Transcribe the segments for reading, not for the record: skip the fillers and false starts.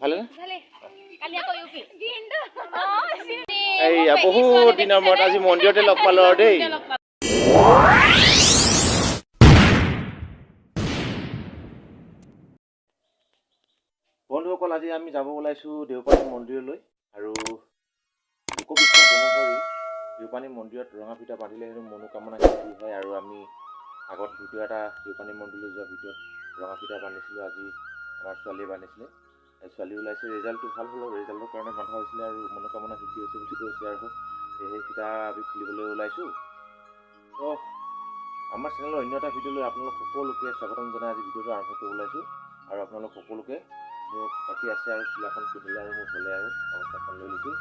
ভালে। এইয়া বহুত দিনৰ মূৰত আজি মন্দিৰতে লগ পালো আৰু দেই। বন্ধুসকল, আজি আমি যাব ওলাইছোঁ দেওপানী মন্দিৰলৈ আৰু লোকবিশ্বাস অনুসৰি দেওপানী মন্দিৰত ৰঙা ফিটা বান্ধিলে হেনো মনোকামনা সিদ্ধি হয়। আৰু আমি আগত ভিডিঅ' এটা, দেওপানী মন্দিৰলৈ যোৱা ভিডিঅ'ত ৰঙা ফিটা বান্ধিছিলোঁ। আজি আমাৰ ছোৱালীয়ে বান্ধিছিলে। এই ছোৱালী ওলাইছে, ৰিজাল্টটো ভাল হ'ল। ৰিজাল্টৰ কাৰণে বন্ধা হৈছিলে আৰু মনোকামনা সিদ্ধি হৈছে বুলি কৈছে আৰু সেই ফিটা আমি খুলিবলৈ ওলাইছোঁ। তো আমাৰ চেনেলৰ অন্য এটা ভিডিঅ'লৈ আপোনালোক সকলোকে স্বাগতম জনাই আজি ভিডিঅ'টো আৰম্ভ কৰিব ওলাইছোঁ। আৰু আপোনালোক সকলোকে, মোৰ বাকী আছে আৰু চোলাখন পিন্ধিলে আৰু মোৰ হ'লে আৰু গামোচাখন লৈ লৈছোঁ।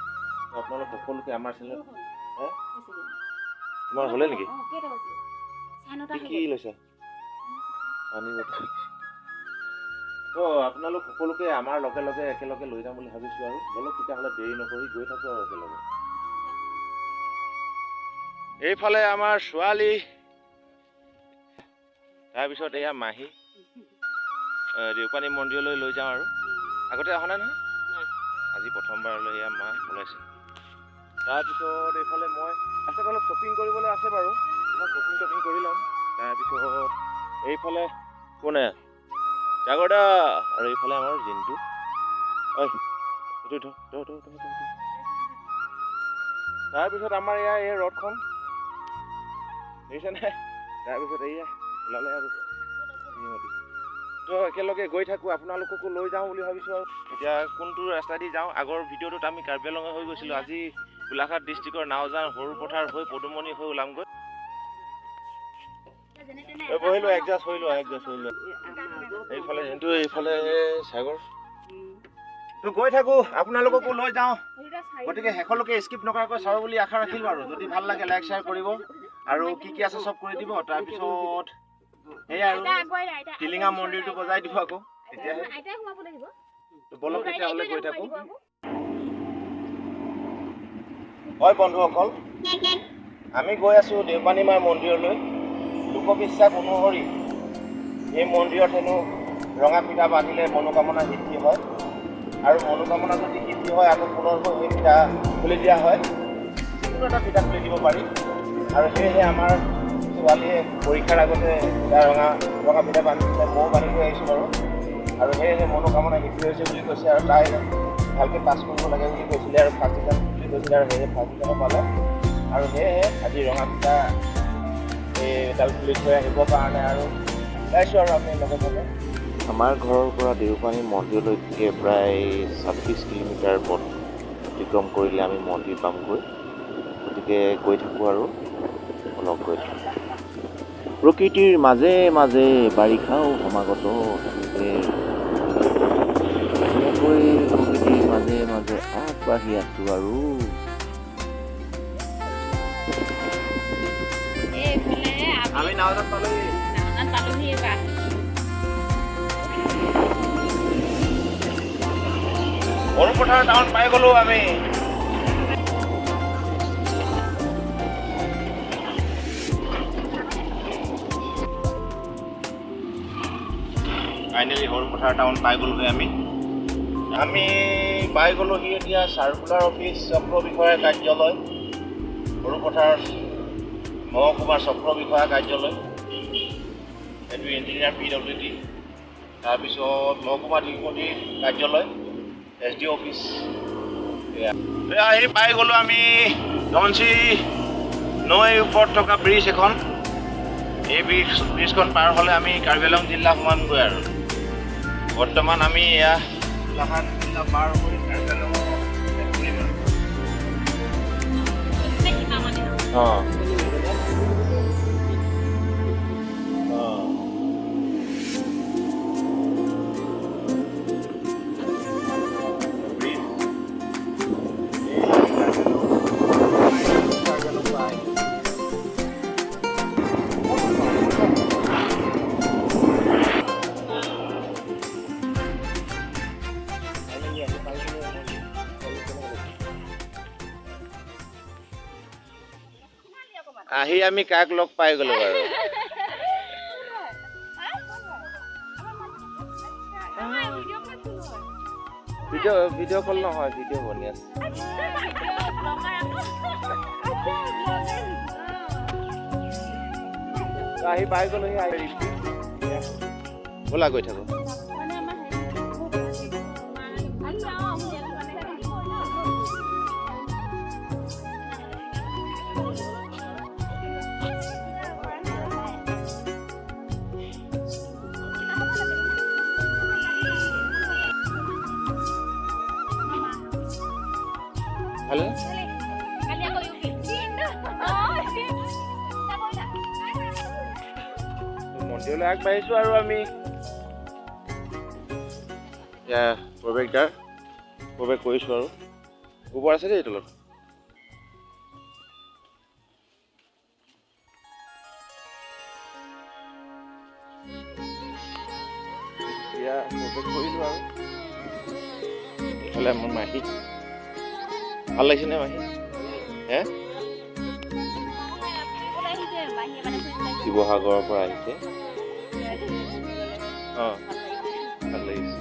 তো আপোনালোক সকলোকে আমাৰ চেনেলত। হে, তোমাৰ হ'লে নেকি? কি কি লৈছা? পানী বটল। তো আপোনালোক সকলোকে আমাৰ লগে লগে একেলগে লৈ যাম বুলি ভাবিছোঁ আৰু ব'লক তেতিয়াহ'লে দেৰি নকৰি গৈ থাকোঁ আৰু একেলগে। এইফালে আমাৰ ছোৱালী, তাৰপিছত এয়া মাহী। দেওপানী মন্দিৰলৈ লৈ যাওঁ আৰু আগতে অহা নাই নহয়, আজি প্ৰথমবাৰলৈ এয়া মা ওলাইছে। তাৰপিছত এইফালে মই ৰাস্তাত অলপ শ্বপিং কৰিবলৈ আছে বাৰু, অলপ শ্বপিং টপিং কৰি ল'ম। তাৰপিছত এইফালে কোনে জাগৰদা আৰু এইফালে আমাৰ জিন্তু। ঐ, এইটো ধ ধ ধ ধ ধ ধ। তাৰপিছত আমাৰ এয়া এই ৰথখন দেখিছেনে? তাৰপিছত এয়া ওলালে আৰু সিহঁতি। তো একেলগে গৈ থাকোঁ, আপোনালোককো লৈ যাওঁ বুলি ভাবিছোঁ। আৰু এতিয়া কোনটো ৰাস্তা দি যাওঁ? আগৰ ভিডিঅ'টোত আমি কাৰ্বি আংলঙে হৈ গৈছিলোঁ। আজি গোলাঘাট ডিষ্ট্ৰিক্টৰ নাওজান, সৰুপথাৰ হৈ, পদুমণি হৈ ওলামগৈ। এই বহিলো, এডজাষ্ট হৈ লোৱা, এডজাষ্ট হৈ লোৱা। এইফালে যোনটো, এইফালে সাগৰ। তো গৈ থাকোঁ, আপোনালোককো লৈ যাওঁ। গতিকে শেষলৈকে স্কিপ নকৰাকৈ চাব বুলি আশা ৰাখিলোঁ আৰু যদি ভাল লাগে লাইক শ্বেয়াৰ কৰিব আৰু কি কি আছে চব কৰি দিব। তাৰপিছত সেয়াই আৰু টিলিঙা মন্দিৰটো বজাই দিব আকৌ তেতিয়াহে। তো ব'লক তেতিয়াহ'লে গৈ থাকোঁ। হয় বন্ধুসকল, আমি গৈ আছোঁ দেওপানী মাৰ মন্দিৰলৈ। লোকবিশ্বাস অনুসৰি এই মন্দিৰত হেনো ৰঙা ফিটা বান্ধিলে মনোকামনা সিদ্ধি হয় আৰু মনোকামনা যদি সিদ্ধি হয়, আকৌ পুনৰবাৰ সেই ফিটা খুলি দিয়া হয়। যিকোনো এটা ফিটা খুলি দিব পাৰি। আৰু সেয়েহে আমাৰ ছোৱালীয়ে পৰীক্ষাৰ আগতে ফিটা ৰঙা ৰঙা ফিটা বান্ধিছিলে। ময়ো বান্ধি থৈ আহিছোঁ বাৰু। আৰু সেয়েহে মনোকামনা সিদ্ধি হৈছে বুলি কৈছে আৰু তাই ভালকৈ পাছ কৰিব লাগে বুলি কৈছিলে আৰু ফাৰ্ষ্ট ডিভিজন বুলি কৈছিলে আৰু সেয়েহে ফাৰ্ষ্ট ডিভিজনো পালে। আৰু সেয়েহে আজি ৰঙা ফিটা এইডাল খুলি থৈ আহিবৰ কাৰণে আৰু ওলাইছোঁ আৰু আমি লগে লগে। আমাৰ ঘৰৰ পৰা দেওপানী মন্দিৰলৈকে প্ৰায় 26 কিলোমিটাৰ পথ অতিক্ৰম কৰিলে আমি মন্দিৰ পামগৈ। গতিকে গৈ থাকোঁ আৰু অলপ গৈ থাকোঁ। প্ৰকৃতিৰ মাজে মাজে বাৰিষাও সমাগত। তেনেকৈ এনেকৈ প্ৰকৃতিৰ মাজে মাজে আগবাঢ়ি আছোঁ আৰু এইফালে। আমি নাওজান পালোহি। নাওজান পালোহি এইবাৰ। সৰুপথাৰ টাউন পাই গ'লো আমি। ফাইনেলি সৰুপথাৰ টাউন পাই গ'লোগৈ আমি। আমি পাই গ'লোহি এতিয়া চাৰ্কুলাৰ অফিচ, চক্ৰ বিষয়াৰ কাৰ্যালয়, সৰুপথাৰ মহকুমাৰ চক্ৰ বিষয়া কাৰ্যালয়। এইটো ইঞ্জিনিয়াৰ, পিডব্লিউডি। তাৰপিছত মহকুমাধিপতিৰ কাৰ্যালয়, এছডিঅ' অফিচ। এয়া এয়া আহি পাই গ'লোঁ আমি ধনশিৰি নৈৰ ওপৰত থকা ব্ৰিজ এখন। এই ব্ৰিজখন পাৰ হ'লে আমি কাৰ্বি আংলং জিলা সোমামগৈ। আৰু বৰ্তমান আমি এয়া গোলাঘাট জিলা পাৰ হৈ কাৰ্বি আংলং ঘূৰিম আৰু। অঁ অঁ ব্ৰিজ। এই কাৰ্বি আংলং পাই। Finally আহি পাই গ'লো মন্দিৰ। কেনেকুৱা লাগিছে? আহি আমি কাক লগ পাই গ'লো বাৰু? ভিডিঅ' ভিডিঅ' কল নহয়, ভিডিঅ' বনি আছে। আহি পাই গ'লোহি। আহি ব'লা, গৈ থাকোঁ। ভালে। কালি আকৌ ইউ পি। মন্দিৰলৈ আগবাঢ়িছোঁ আৰু আমি এতিয়া প্ৰৱেশদ্বাৰ প্ৰৱেশ কৰিছোঁ আৰু গোবৰ আছে দেই তলত। এতিয়া প্ৰৱেশ কৰিলোঁ আৰু এইফালে মোৰ মাহী। ভাল লাগিছেনে মাহী? হে, শিৱসাগৰৰ পৰা আহিছে। অঁ, ভাল লাগিছে।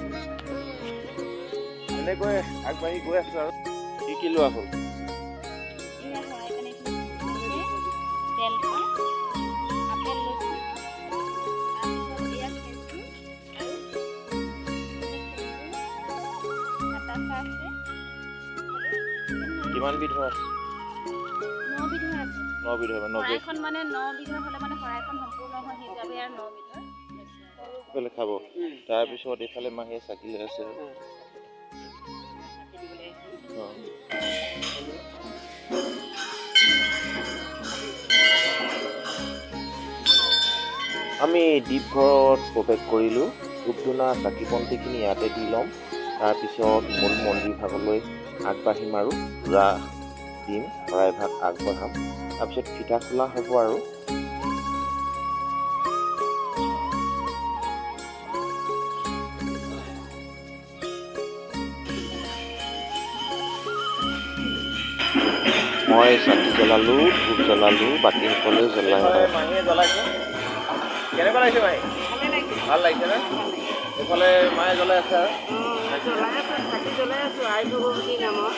এনেকৈ আগবাঢ়ি গৈ আছোঁ আৰু কি কি লোৱা হ'ল? বেলপাত, আপেল লৈছোঁ, তাৰপিছত এয়া খেজুৰ আৰু বাতাচা আছে। কিমান বিধৰ আছে? 9 বিধৰ আছে। 9 বিধৰ, 9 বিধ। শৰাইখন মানে 9 বিধৰ হ'লে মানে শৰাইখন সম্পূৰ্ণ হয়, সেইবাবে আৰু 9 বিধৰ লৈছোঁ। এইফালে খাব, তাৰপিছত এইফালে মাহীয়ে চাকি লৈ আছে আৰু। অঁ। আমি দ্বীপঘৰত প্ৰৱেশ কৰিলোঁ। ধূপ ধূনা, চাকি বন্তিখিনি ইয়াতে দি ল'ম। তাৰপিছত মূল মন্দিৰ ভাগলৈ আগবাঢ়িম আৰু পূজা দিম, শৰাইভাগ আগবঢ়াম। তাৰপিছত ফিটা খোলা হ'ব আৰু মই চাকি জ্বলালোঁ, ধূপ জ্বলালোঁ, বাকীসকলেও জ্বলাই। মাহীয়ে জ্বলাইছে। কেনেকুৱা লাগিছে মাহী? ভাল লাগিছে নে? এইফালে মায়ে জ্বলাই আছে আৰু জ্বলাই আছোঁ, চাকি জ্বলাই আছোঁ আই ভগৱতীৰ নামত,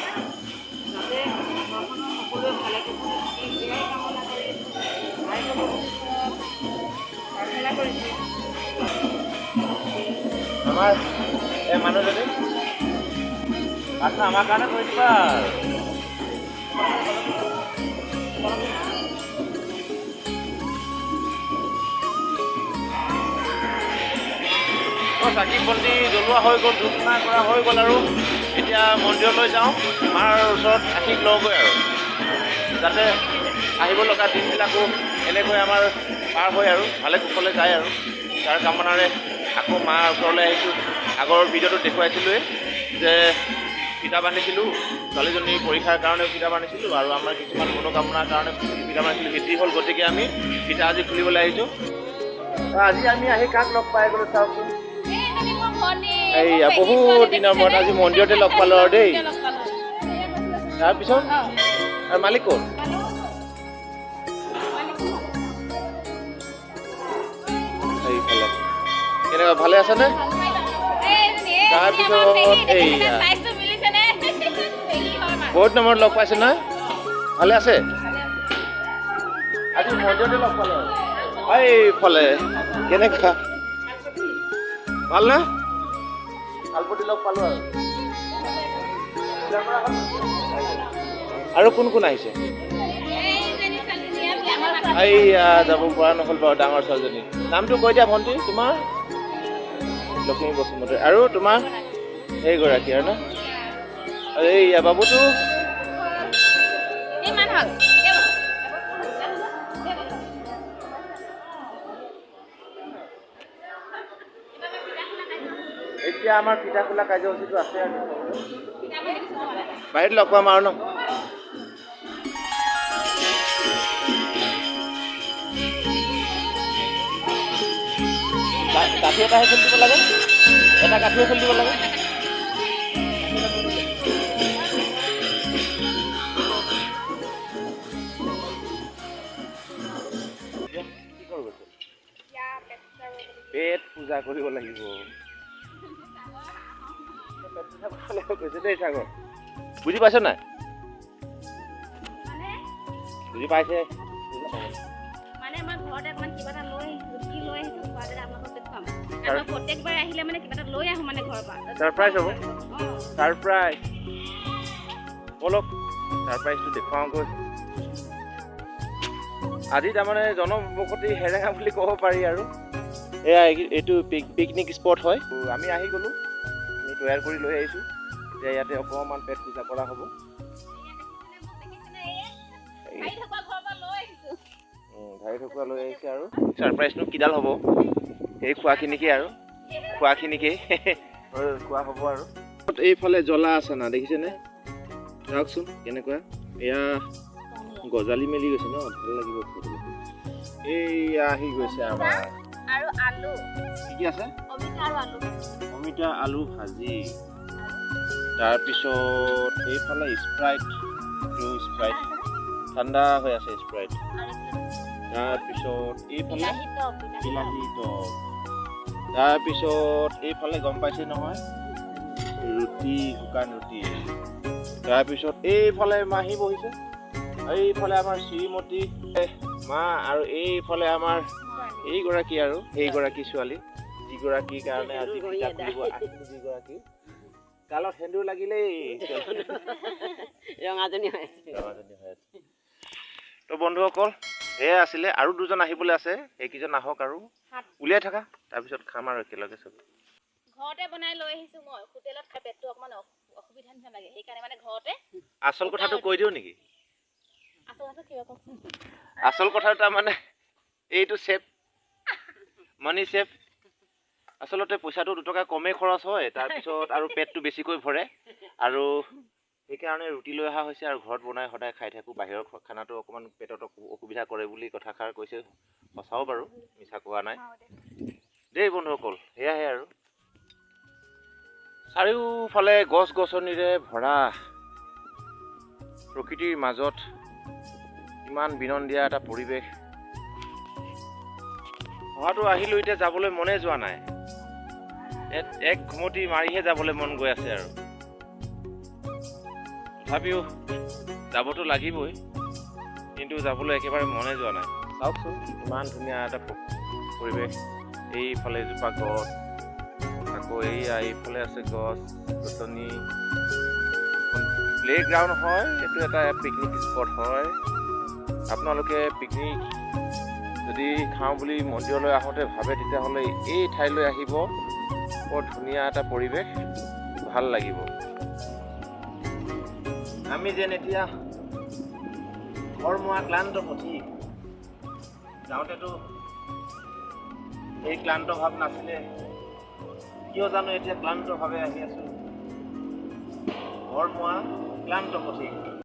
যাতে ঘৰখনৰ সকলোৱে ভালে কুশলে থাকি সেয়াই কামনা কৰি আই ভগৱতীৰ ওচৰত প্ৰাৰ্থনা কৰিছোঁ। আমাৰ এই মানুহজনী, প্ৰাৰ্থনা আমাৰ কাৰণে কৰি দিবা আৰু। চাকি বন্তি জ্বলোৱা হৈ গ'ল, ধূপ ধূনা কৰা হৈ গ'ল আৰু এতিয়া মন্দিৰলৈ যাওঁ, মাৰ ওচৰত আশীষ লওঁগৈ আৰু যাতে আহিব লগা দিনবিলাকো এনেকৈ আমাৰ পাৰ হয় আৰু ভালে কুশলে যায় আৰু তাৰ কামনাৰে আকৌ মাৰ ওচৰলৈ আহিছোঁ। আগৰ ভিডিঅ'টোত দেখুৱাইছিলোঁৱেই যে ফিটা বান্ধিছিলোঁ, ছোৱালীজনীৰ পৰীক্ষাৰ কাৰণে ফিটা বান্ধিছিলোঁ আৰু আমাৰ কিছুমান মনোকামনাৰ কাৰণে ফিটা বান্ধিছিলোঁ, সিদ্ধি হ'ল। গতিকে আমি ফিটা আজি খুলিবলৈ আহিছোঁ। আজি আমি আহি কাক লগ পাই গ'লোঁ চাওকচোন। এইয়া বহুত দিনৰ মূৰত আজি মন্দিৰতে লগ পালোঁ আৰু দেই। তাৰপিছত আৰু মালিক ক'ত? এইফালে কেনেকুৱা, ভালে আছেনে? তাৰপিছত এইয়া বহুত দিনৰ মূৰত লগ পাইছে নহয়, ভালে আছে? আজি মন্দিৰতে লগ পালোঁ। এইফালে কেনেকুৱা, ভালনে? শালপতি লগ পালোঁ আৰু। আৰু কোন কোন আহিছে? এইয়া যাব পৰা নহ'ল বাৰু। ডাঙৰ ছোৱালীজনী নামটো কৈ দিয়া ভণ্টি তোমাৰ। লক্ষ্মী বসুমতাৰী। আৰু তোমাৰ এইগৰাকী আৰু ন? আৰু এইয়া বাবুটো। কিমান হ'ল? এতিয়া আমাৰ ফিটা খোলা কাৰ্যসূচীটো আছে আৰু বাহিৰত লগ পাম আৰু ন। কাঠি এটাহে খুলি দিব লাগে, এটা কাঠিয়ে খুলি দিব লাগে। এতিয়া কি কৰিব? পেট পূজা কৰিব লাগিব। পেট পূজা কৰিবলৈ গৈছে দেই সাগৰ। বুজি পাইছ নাই? মানে বুজি পাইছে। মানে মই ঘৰতে অকণমান কিবা এটা লৈ আহিছোঁ, ৰুটি লৈ আহিছোঁ, খোৱা দাদা আপোনালোকক দেখুৱাম। কাৰণ মই প্ৰত্যেকবাৰ আহিলে মানে কিবা এটা লৈ আহোঁ মানে ঘৰৰ পৰা। Surprise হ'ব। অঁ। ছাৰপ্ৰাইজ, ব'লক ছাৰপ্ৰাইজটো দেখুৱাওঁগৈ। আজি তাৰমানে জনবসতি সেৰেঙা বুলি ক'ব পাৰি আৰু। এয়া এইটো পিকনিক স্পট হয়। তো আমি আহি গ'লোঁ, আমি তৈয়াৰ কৰি লৈ আহিছোঁ। এতিয়া ইয়াতে অকণমান পেট পূজা কৰা হ'ব। ঢাৰি ঢকুৱা ঘৰৰ পৰা লৈ আহিছোঁ। ঢাৰি ঢকুৱা লৈ আহিছে আৰু ছাৰপ্ৰাইজনো কিডাল হ'ব, সেই খোৱাখিনিকে আৰু খোৱাখিনিকেই খোৱা হ'ব। আৰু এইফালে জ্বলা আছে না, দেখিছেনে? চাওকচোন কেনেকুৱা এয়া গজালি মেলি গৈছে ন, ভাল লাগিব খাবলৈ। এইয়া আহি গৈছে আমাৰ আৰু আলু। কি কি আছে? অমিতা আৰু আলু। অমিতা আলু ভাজি। তাৰপিছত এইফালে স্প্ৰাইট, এইটো স্প্ৰাইট ঠাণ্ডা হৈ আছে স্প্ৰাইট। আৰু তাৰপিছত এইফালে বিলাহী টক, বিলাহী টক। বিলাহী টক। তাৰপিছত এইফালে গম পাইছে নহয়, ৰুটি, শুকান ৰুটি। তাৰপিছত এইফালে মাহী বহিছে, এইফালে আমাৰ শ্ৰীমতী মা, আৰু এইফালে আমাৰ এইগৰাকী আৰু সেইগৰাকী ছোৱালী, যিগৰাকীৰ কাৰণে আজি ফিটা খুলিব আহিলোঁ, যিগৰাকী গালত সেন্দুৰ লাগিলেই। ৰঙাজনী হৈ আছে। ৰঙাজনী হৈ আছে। তো বন্ধুসকল, সেয়াই আছিলে। আৰু দুজন আহিবলৈ আছে, সেইকেইজন আহক আৰু সাত। উলিয়াই থাকা, তাৰপিছত খাম আৰু একেলগে চব। ঘৰতে বনাই লৈ আহিছোঁ মই। হোটেলত খাই পেটটো অকণমান অসুবিধা নিচিনা লাগে, সেইকাৰণে মানে ঘৰতে। আচল কথাটো কৈ দিওঁ নেকি? আচল কথাটো কিবা কওকচোন। আচল কথাটো তাৰমানে এইটো ছেভ মানি, ছেভ। আচলতে পইচাটো 2 টকা কমেই খৰচ হয়, তাৰপিছত আৰু পেটটো বেছিকৈ ভৰে আৰু সেইকাৰণে ৰুটি লৈ অহা হৈছে। আৰু ঘৰত বনাই সদায় খাই থাকোঁ। বাহিৰৰ খানাটো অকণমান পেটত অসুবিধা কৰে বুলি কথাষাৰ কৈছে। সঁচাও বাৰু, মিছা কোৱা নাই দেই বন্ধুসকল। সেয়াহে আৰু চাৰিওফালে গছ গছনিৰে ভৰা প্ৰকৃতিৰ মাজত ইমান বিনন্দীয়া এটা পৰিৱেশ। অহাটো আহিলোঁ, এতিয়া যাবলৈ মনে যোৱা নাই। এক ঘুমটি মাৰিহে যাবলৈ মন গৈ আছে আৰু তথাপিও যাবতো লাগিবই, কিন্তু যাবলৈ একেবাৰে মনে যোৱা নাই। চাওকচোন ইমান ধুনীয়া এটা পৰিৱেশ। এইফালে এজোপা গছ, আকৌ এইয়া এইফালে আছে গছ গছনি। প্লে গ্ৰাউণ্ড হয় এইটো, এটা পিকনিক স্পট হয়। আপোনালোকে পিকনিক যদি খাওঁ বুলি মন্দিৰলৈ আহোঁতে ভাবে, তেতিয়াহ'লে এই ঠাইলৈ আহিব। বৰ ধুনীয়া এটা পৰিৱেশ, ভাল লাগিব। আমি যেন এতিয়া ঘৰমুৱা ক্লান্ত পথিক। যাওঁতেতো এই ক্লান্ত ভাৱ নাছিলে, কিয় জানো এতিয়া ক্লান্তভাৱে আহি আছোঁ। ঘৰমুৱা ক্লান্ত পথিক।